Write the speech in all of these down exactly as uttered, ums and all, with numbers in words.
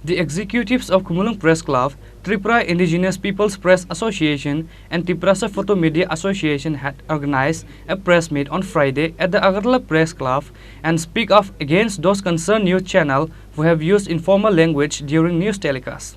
The executives of Khumulwng Press Club, Tripura Indigenous People's Press Association, and Tiprasa Photo Media Association had organized a press meet on Friday at the Agartala Press Club and speak up against those concerned news channel who have used informal language during news telecast.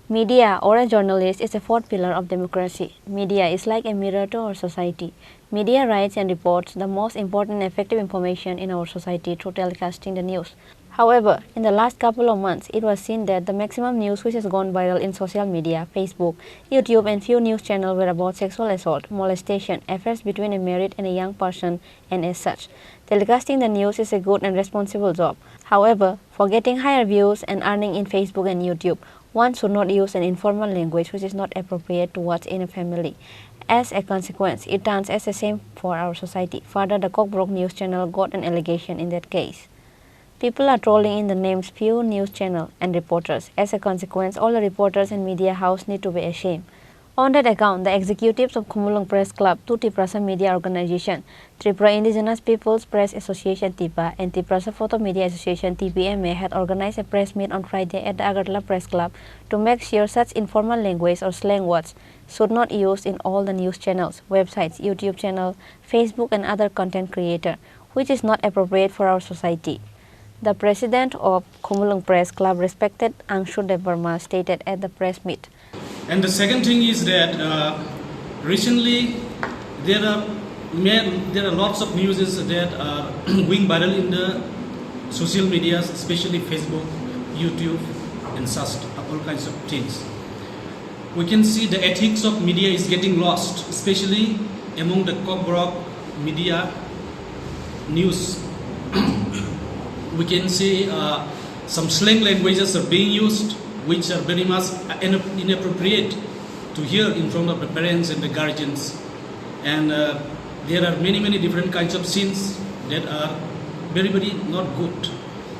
Media or a journalist is a fourth pillar of democracy. Media is like a mirror to our society. Media writes and reports the most important effective information in our society through telecasting the news. However, in the last couple of months, it was seen that the maximum news which has gone viral in social media, Facebook, YouTube, and few news channels were about sexual assault, molestation, affairs between a married and a young person, and as such, telecasting the news is a good and responsible job. However, for getting higher views and earning in Facebook and YouTube, one should not use an informal language which is not appropriate to what's in a family. As a consequence, it turns as a shame for our society. Further, the Kokborok news channel got an allegation in that case. People are trolling in the names few news channel and reporters. As a consequence, all the reporters and media house need to be ashamed. On that account, the executives of Khumulwng Press Club, two Tiprasa media organization, Tripura Indigenous People's Press Association, TIPA, and Tiprasa Photo Media Association, TPMA, had organized a press meet on Friday at the Agartala Press Club to make sure such informal language or slang words should not used in all the news channels, websites, YouTube channel, Facebook, and other content creator, which is not appropriate for our society. The president of Khumulwng Press Club, respected Angshu Debbarma, stated at the press meet. And the second thing is that, uh, recently there are ma-, there are lots of news that are going viral in the social medias, especially Facebook, YouTube, and such all kinds of things. We can see the ethics of media is getting lost, especially among the Kokborok media news. We can see, uh, some slang languages are being used, which are very much ina-, inappropriate to hear in front of the parents and the guardians. And, uh, there are many, many different kinds of scenes that are very, very not good.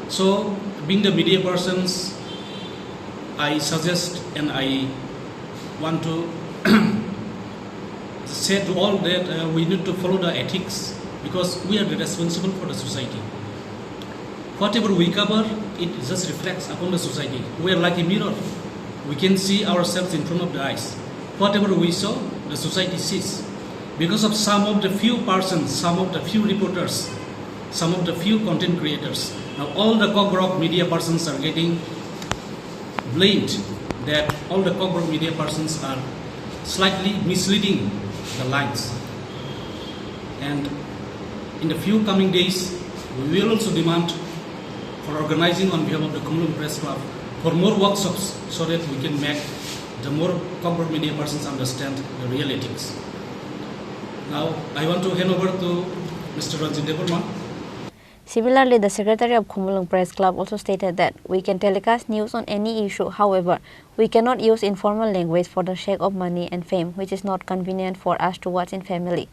So, being the media persons, I suggest and I want to say to all that, uh, we need to follow the ethics because we are the responsible for the society. Whatever we cover, it just reflects upon the society. We are like a mirror. We can see ourselves in front of the eyes. Whatever we show, the society sees. Because of some of the few persons, some of the few reporters, some of the few content creators, now all the Kokborok media persons are getting blamed that all the Kokborok media persons are slightly misleading the lines. And in the few coming days, we will also demand for organizing on behalf of the Khumulwng Press Club for more workshops so that we can make the more Kokborok media persons understand the realities. Now, I want to hand over to Mister Ranjit Debbarma. Similarly, the secretary of Khumulwng Press Club also stated that we can telecast news on any issue. However, we cannot use informal language for the sake of money and fame, which is not convenient for us to watch in family.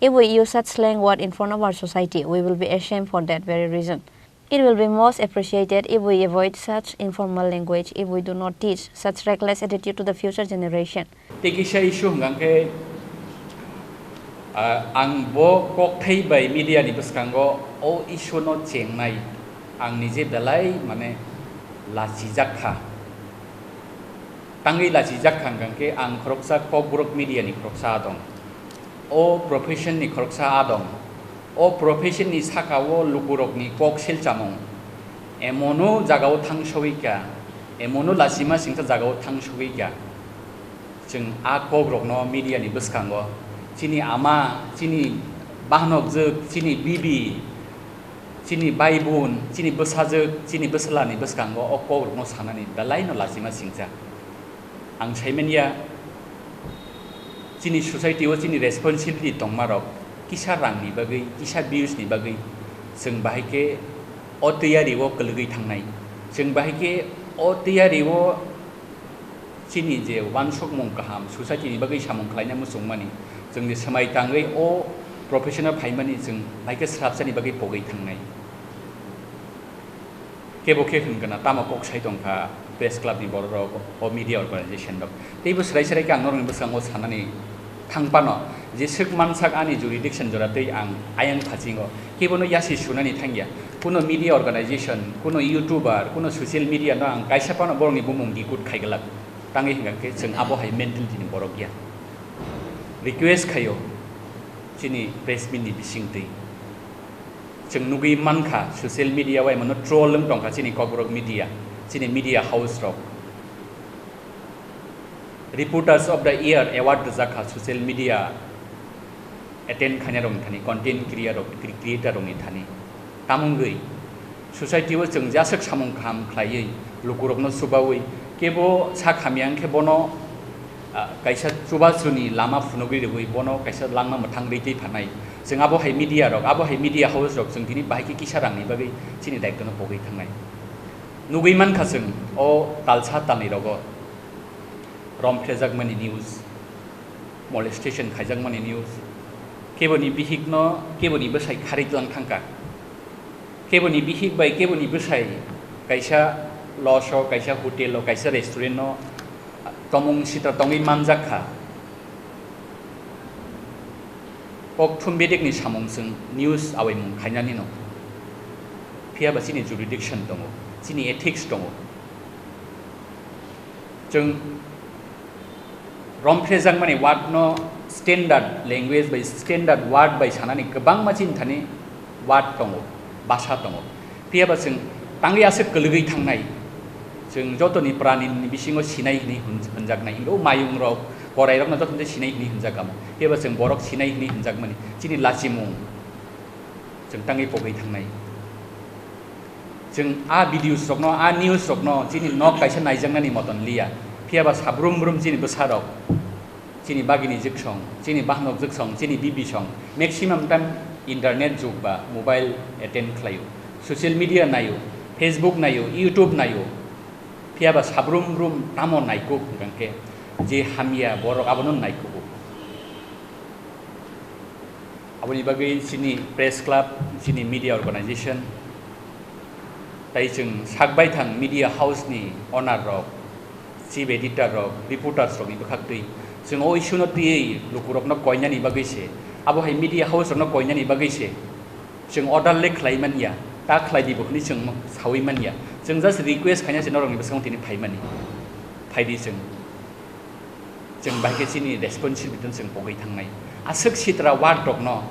If we use such slang word in front of our society, we will be ashamed for that very reason. It will be most appreciated if we avoid such informal language, if we do not teach such reckless attitude to the future generation. Tei kisa issue hwnkha khe, ah, ang bo kokthai bai media ni bwskango o issue no chengnai ang nije belai mane lachijak kha. Tangwi lachijak kha hwnkha khe ang khoroksa Kokborok media ni khoroksa adong. O profession ni khoroksa adong. O profession ni saka o lukurok ni kok silchamung. Emono jaga o thang sogwi kha, emono lachima singsa jaga o thang sogwi kha. Chwng a kok rok no media ni bwskango chini ama, chini bahanok jwk, chini bibi, chini bai bun, chini bwsajwk, chini bwsala ni bwskango o kok rok no sanani belai no lachima singsa. Ang sai manya, chini society o chini responsibility tongma rok, kisa rang ni bagwi, kisa views ni bagwi, chwng bahai khe o tiyari o kwlwgwi thangnai. Chwng bahai khe o tiyari o chini je uansukmung kaham, society ni bagwi samung khlaina muchungmani, chwngni swmai tangwi o profession o phaimani chwng bahai khe swrapsani bagwi pogwi thangnai. Kebo khe hwn gana tamo kok sai tong kha press club ni borok rok, o media organization rok. Teibo swrai swrai khe ang norokni bwskango sanani thang phano, jeswk mansak ani jurisdiction jora tei ang ayang phasingo kebono yasi sunani thangya. Kuno media organization, kuno YouTuber, kuno social media no ang kaisa phano borokni bumung dikut khaiglak. Tangwi hingkha khe chwng abo hai mentality ni borok ya. Request khaio chini press meet ni bisingtwi. Chwng nugwi mankha social media o emano troll wng tongkha chini Kokborok media, chini media house rok. Reporters of the Year award rwjak kha social media attend khainai rokni thani, content creator rok, cre-, creator rokni thani. Tamungwi society o chwng jaswk samung kaham khlaiwi, lukurokno chubawi, kebo sak hamya wngkhe bono, ah, kaisa chubachuni lama phunugwi rwui bono kaisa langma mwthang rwi twi phanai. Chwng abo hai media rok, abo hai media house rok chwng tini bahai khe kisa rangni bagwi chini daitwno pogwi thangnai. Nugwi mankha chwng o talsa talni rogo romphrejakmani news, molestation khaijakmani news, keboni bihikno keboni bwsai kharwi tlang thangkha, keboni bihik bai keboni bwsai kaisa lodge o, kaisa hotel o, kaisa restaurant o tomung sitra tongwi manjak kha. Kokthum bedekni samung chwng news awaimung khainani no. Phiya ba chini jurisdiction tongo, chini ethics tongo. Chwng romphrejakmani word no standard language bai standard word bai sanani kwbangma chini thani word tongo, basa tongo. Phiya ba chwng tangwi aswk kwlwgwi thangnai, chwng jotoni pranini bisingo sinai hwnwi hwn-, hwnjaknai. Hwnkhe o mayung rok, korai rokno joto sinai hwnwi hwnjak kamo. Phiya ba chwng borok sinai hwnwi hwnjakmani chini lachimung chwng tangwi pogwi thangnai. Chwng a videos rokno, a news rokno chini nok kaisa naijaknani moton liya. Phiya ba sabrum brum chini bwsa rok, chini bagini jwksong, chini bahnok jwksong, chini bibi song, maximum time internet jug ba mobile attend khlaio, social media naio, Facebook naio, YouTube naio. Phiya ba sabrum brum tamo naikuk hwnkhe je hamya borok abono naikugo. Aboni bagwi chini press club, chini media organization, tai chwng sak baithang media house ni owner rok, chief editor rok, reporters rok ni bwkhak twi chwng o issue no twiwi lukurok no koinani bagwi se, abo hai media house rok no koinani bagwi se chwng order le khlai manya, ta khlai di bo hwnwi chwng sawi manya. Chwng just request khaina se norok ni bwskango tini phaimani, phaidi chwng. Chwng bai khe chini responsibility no chwng pogwi thangnai. Aswk sitra word rokno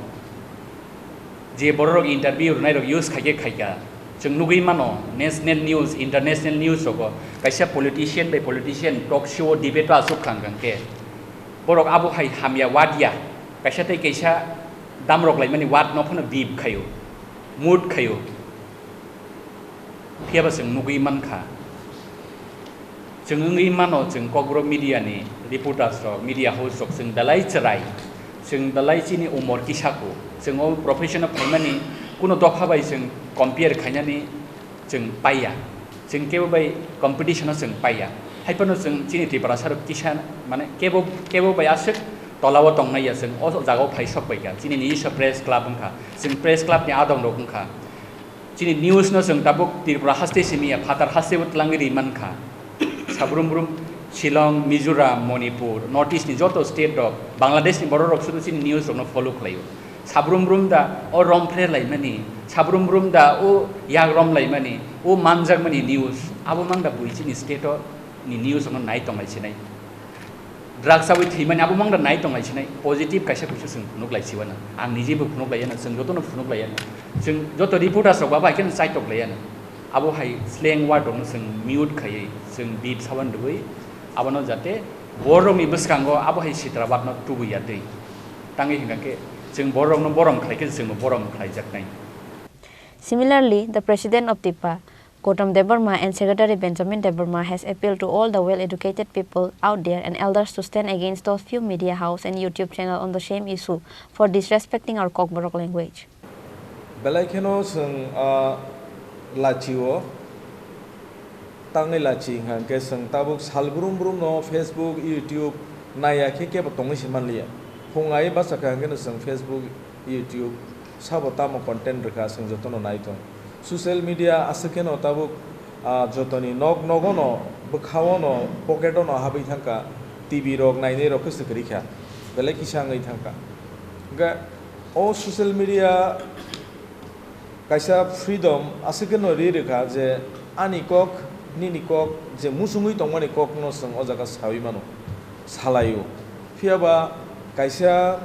je bororok interview rwnairok use khaikhe khaikha, chwng nugwi mano national news, international news rogo kaisa politician bai politician talk show o debate o aswk khlangkha hwnkhe borok abo hai hamya word ya, kaisa tei kaisa damrok laimani word no phano beep khaio, mute khaio. Phiya ba chwng nugwi mankha. Chwng wngwi mano, chwng Kokborok media ni reporters rok, media house rok chwng belai chwrai, chwng belai chini umor kisa kho. Chwng o profession o phaimani kuno dopha bai chwng compare khainani chwng paiya. Chwng kebo bai competition o chwng paiya. Haiphano chwng chini Tiprasa rok kisa mane kebo, kebo bai aswk tola o tongnai ya, chwng o jaga o phai sok bai kha. Chini nijiswa press club wngkha. Chwng press club ni adong rok wngkha. Chini news no chwng tabuk Tripura haste simi ya, phatar haste bo twlangwi ri mankha. Sabrum brum Shillong, Mizoram, Manipur, North East ni joto state rok, Bangladesh ni borok rok sudu chini news rok no follow khlaio. Sabrum brum da o rom phre laimani, sabrum brum da o yak rom laimani, o manjakmani news, abo mang da bui chini state o ni news rok no nai tong lai sinai. Drugs abui thwimani abo mang da nai tong lai sinai, positive kaisa kuisu chwng phunuk lai siwano. Ang nije bo phunuk lai ano, chwng jotono phunuk lai ano. Chwng joto reporters rok bo abo hai kheno chaitok lai ano. Abo hai slang word rokno chwng mute khaiwi, chwng beep sawan rwui, abono jate borokni bwskango abo hai sitra word no tubui ya twi. Tangwi hwnkha khe chwng borokno borom khlai khe chwngbo borom khlaijaknai. Similarly, the president of TIPA, Gautam Debbarma and Secretary Benjamin Debbarma has appealed to all the well-educated people out there and elders to stand against those few media house and YouTube channel on the same issue for disrespecting our Kokborok language. Belai kheno chwng a lachio tangwi lachi hwnkha hwnkhe chwng tabuk sal brum brum no Facebook, YouTube naiya khe kebo tongwi se manliya. Phung ai bachakha hwnkhe no chwng Facebook, YouTube sabo tamo content rwkha, chwng jotono nai tong. Social media aswk kheno tabuk, ah, jotoni nok nogono, bwkhaono, pocket-ono habwi thangkha, T V rok nainai rok khe swk rikha, belai kisa wngwi thangkha. Hwnkhe o social media Kaisa freedom aswk no ri rwkha je ani kok, nini kok, je muchungwi tongmani kok no chwng o jaga sawi mano, salaio. Phiya ba kaisa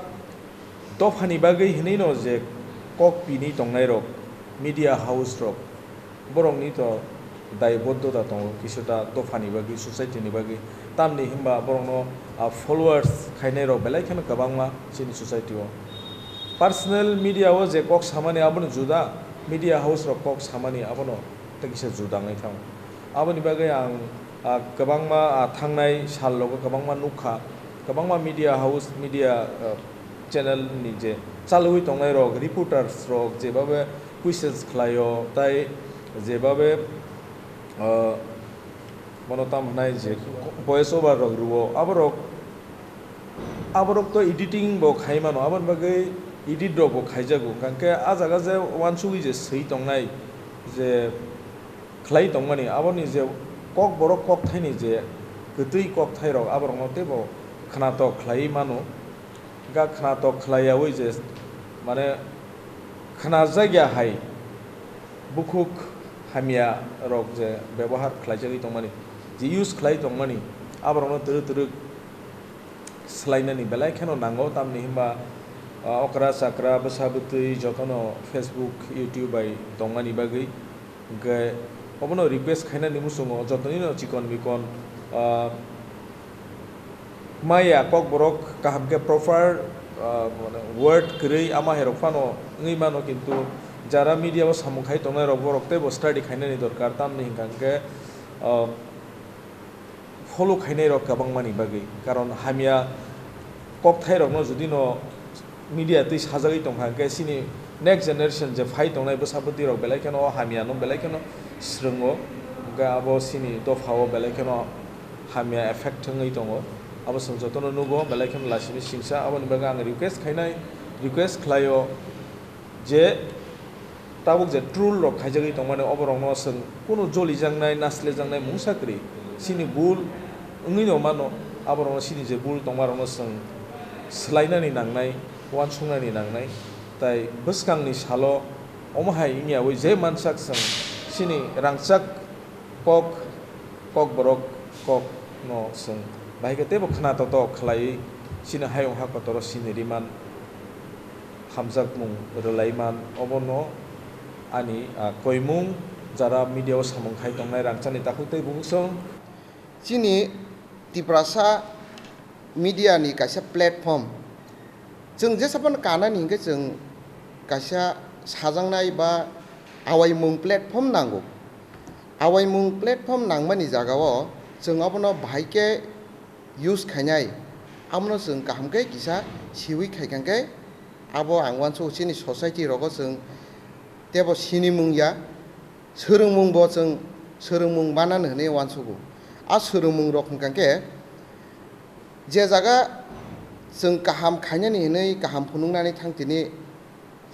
dophani bagwi hinwi no je kok pini tongnai rok, media house rok, borokni to daiboddota tongo kisuta dophani bagwi, society ni bagwi. Tamni hinba borokno, ah, followers khainai rok belai kheno kwbangma chini society o. Personal media o je kok samani abono juda, media house rok kok samani abono tei kisa juda wngwi thango. Aboni bagwi ang, ah, kwbangma, ah, thangnai sal rogo kwbangma nukha, kwbangma media house, media, ah, channel ni je chalwi tongnai rok, reporters rok jebabe questions khlaio, tai jebabe, ah, bono tam hwnai je voice over rok rwo, aborok, aborok to editing bo khai mano, aboni bagwi edit rok bo khaijago, hwnkhe a jaga je uansugwi je swi tongnai, je khlai tongmani, aboni je kok borok kok thaini je kwtwi kok thai rok, aborokno teibo khwnatok khlaiwi mano. Ga khwnatok khlaiyawi je, mane, khwnajak ya hai bukhuk hamya rok je bebohar khlaijagwi tongmani, je use khlai tongmani, aborokno twrwk twrwk swlainani belai kheno nango, tamni hinba, ah, okra chakra bwsa bwtwi jotono Facebook, YouTube bai tongmani bagwi. Hwnkhe obono request khainani muchungo jotonino chikon mikon, ah, maya kokborok kaham khe proper, ah, mane word kwrwi ama hai rok phano wngwi mano, kintu jara media o samung khai tongnai rok borok teibo study khainani dorkar, tamni hwnkha hwnkhe, ah, follow khainai rok kwbangmani bagwi, karon hamya kokthai rokno judino media twi sajagwi tongkha, hwnkhe chini next generation je phai tongnai bwsa bwtwi rok belai kheno o hamya no belai kheno swrwngo, hwnkhe abo chini dopha o belai kheno hamya effect wngwi tongo, abo chwng jotono nugo, belai kheno lasini singsa, aboni bagwi ang request khainai, request khlaio. Je tabuk je troll rok khaijagwi tongmani, oborokno chwng kunu jolijaknai, naslejaknai mungsa kwrwi. Chini bul wngwi no mano, aborokno chini je bul tongmarokno chwng swlainani nangnai, uansuknani nangnai. Tai bwskangni salo omo hai wngyawi je mansak chwng chini rangchak kok, kokborok kokno chwng bahai khe teibo khwnatok khlaiwi chini hayung ha kotoro sini riman, hamjakmung rwlaiman, obono ani, ah, koimung jara media o samung khai tongnai rangchakni takhuk tei bubuksong. Chini Tiprasa media ni kaisa platform, chwng jesa phano kanani hinkhe chwng kaisa sajaknai ba awaimung platform nango. Awaimung platform nangmani jagao chwng abono bahai khe use khainai, abono chwng kaham khe kisa siwi khaikha khe abo ang uansukgo chini society rogo chwng teibo sinimung ya, swrwngmung bo chwng swrwngmung manani hwnwi uansukgo. A swrwngmung rok hwnkha khe je jaga chwng kaham khainani hwnwi kaham phunuknani thang tini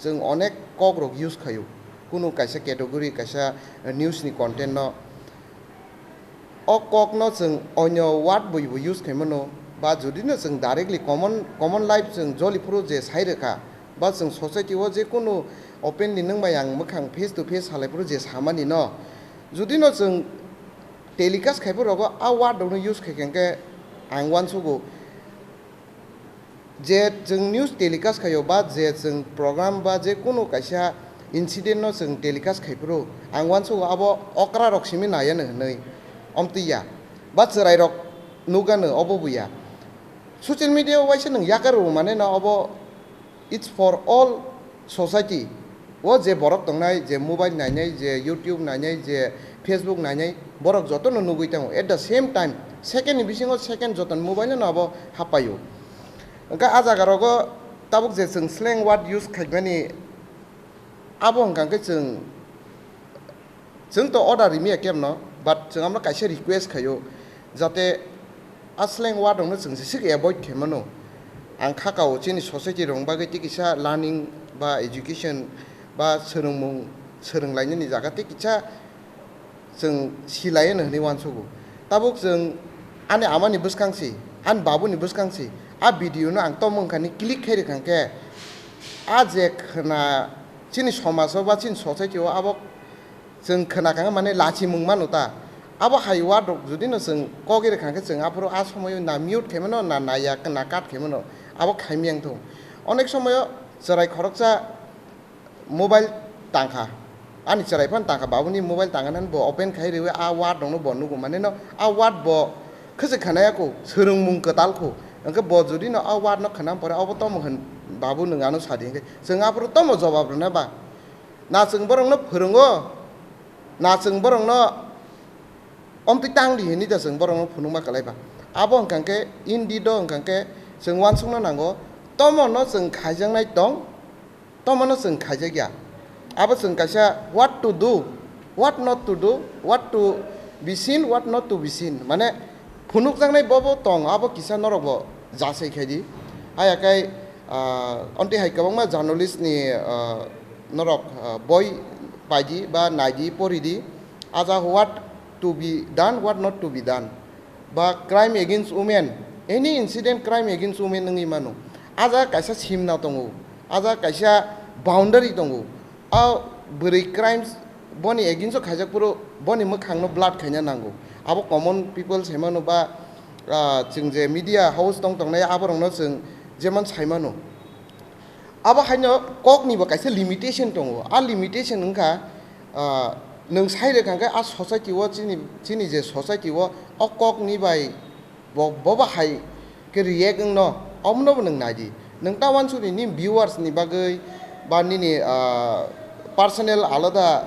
chwng onek kok rok use khaio, kunu kaisa category, kaisa news ni content no. O kok no chwng onyo word bai bo use khaimano, ba jodi no chwng directly common, common life chwng joli phuru je sai rwkha, ba chwng society o je kunu openly nwng bai ang mwkhang face to face salai phuru je samani no, jodi no chwng telecast khai phuru rogo a word rok no use khai khe ang uansukgo. Je chwng news telecast khaio ba je chwng program ba je kunu kaisa incident no chwng telecast khai phuru ang uansukgo abo okra rok simi nai ano hwnwi, omtwi ya, ba chwrai rok nukgano obo bo ya. Social media o waisa nwng yakar rw mane no obo, it's for all society. O je borok tongnai, je mobile nainai, je YouTube nainai, je Facebook nainai, borok jotono nugwi tongo. At the same time, second ni bisingo second joton mobile no abo hapaio. Hwnkhe a jaga rogo tabuk je chwng slang word use khaimani, abo hwnkha khe chwng, chwng to order rimiya kemno, but chwng amno kaisa request khaio, jate a slang word rokno chwng jesik avoid khaimano. Ang kha kao chini society rokni bagwi tei kisa learning ba education ba swrwngmung swrwnglainani jaga tei kisa chwng silaino hwnwi uansukgo. Tabuk chwng ani amani bwskang si, ani babuni bwskang si, a video no ang tongmung kha ni click khai rwkha khe, a je khna Chini somajo ba chini society o abo chwng khwna kha mane lachimung mano ta. Abo hai word rok jodi no chwng kok ri kha khe chwng aphuru a somoyo na mute khaimano, na naiya, na cut khaimano, abo khaimiyang thung. Onek somoyo chwrai khoroksa mobile tangkha, ani chwrai phano tangkha, babuni mobile tangkha nani bo open khai riwi a word rokno bo nugo mane no a word bo khwchwk khanaya kho, swrwngmung kwtal kho. Hwnkhe bo jodi no a word no khwnam pore obo tomo hwn babu nwng ano sadi hwnkhe chwng aphuru tomo jobab rwna ba? Na chwng borokno phwrwngo, na chwng borokno omtwi tang di hinwi da chwng borokno phunukma kwlai ba? Abo hwnkha khe indeed o hwnkha khe chwng uansukna nango, tomo no chwng khaijaknai tong, tomo no chwng khaijakya. Abo chwng kaisa what to do, what not to do, what to be seen, what not to be seen. Mane phunukjaknai bobo tong, abo kisa norok bo jasai khai di. Haya kai, ah, onti hai kwbangma journalist ni, ah, norok, ah, boi paidi ba naidi poridi. Aja what to be done, what not to be done. Ba crime against women, any incident crime against women wngwi mano. Aja kaisa simna tongo, aja kaisa boundary tongo. A bwrwi crimes boni against o khaijak phuru boni mwkhangno blood khaina nango. Abo common people saimano ba, ah, chwng je media house tong tongnai aborokno chwng jemon saimano. Abo haino kokni bo kaisa limitation tongo. A limitation wngkha, ah, nwng sai rwkha khe a society o chini, chini je society o o kokni bai bo, bobo hai khe react wngno, omono bo nwng nai di. Nwng ta uansukni nini viewers ni bagwi ba nini, ah, personal alada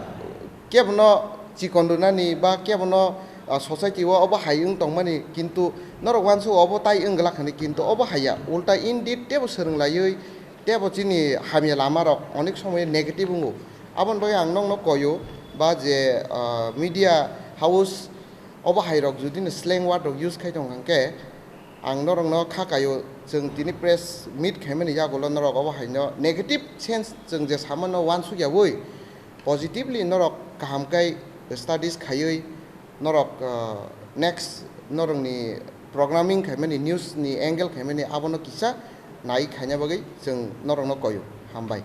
kebono chikon rwnani ba kebono, ah, society o obo hai wng tongmani, kintu norok uansuk obo tai wng glak hinwi, kintu obo haiya, ulta indeed tebo swrwng laiwi tebo chini hamya lama rok onek somoy negative wngo. Aboni bagwi ang nokno koyo ba je, ah, media house obo hai rok jodi no slang word rok use khai tong kha khe, ang norokno kha kaio, chwng tini press meet khaimani yagulo norok obo haino negative sense chwng je samano uansuk yaui positively norok kaham kai studies khaiwi norok, ah, next norokni programming khaimani news ni angle khaimani abono kisa nai khaina bagwi chwng norokno koio. Hambai.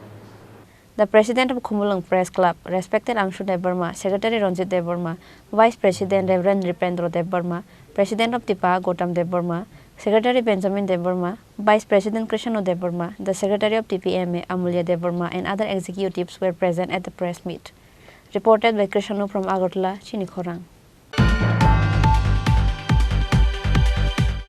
The President of Khumulwng Press Club, respected Angshu Debbarma, Secretary Ranjit Debbarma, Vice President Reverend Nripendra Debbarma, President of Tipa Gautam Debbarma, Secretary Benjamin Debbarma, Vice President Krishna Debbarma, the Secretary of T P M A Amulya Debbarma and other executives were present at the press meet. Reported by Krishna from Agartala, Chini Khorang.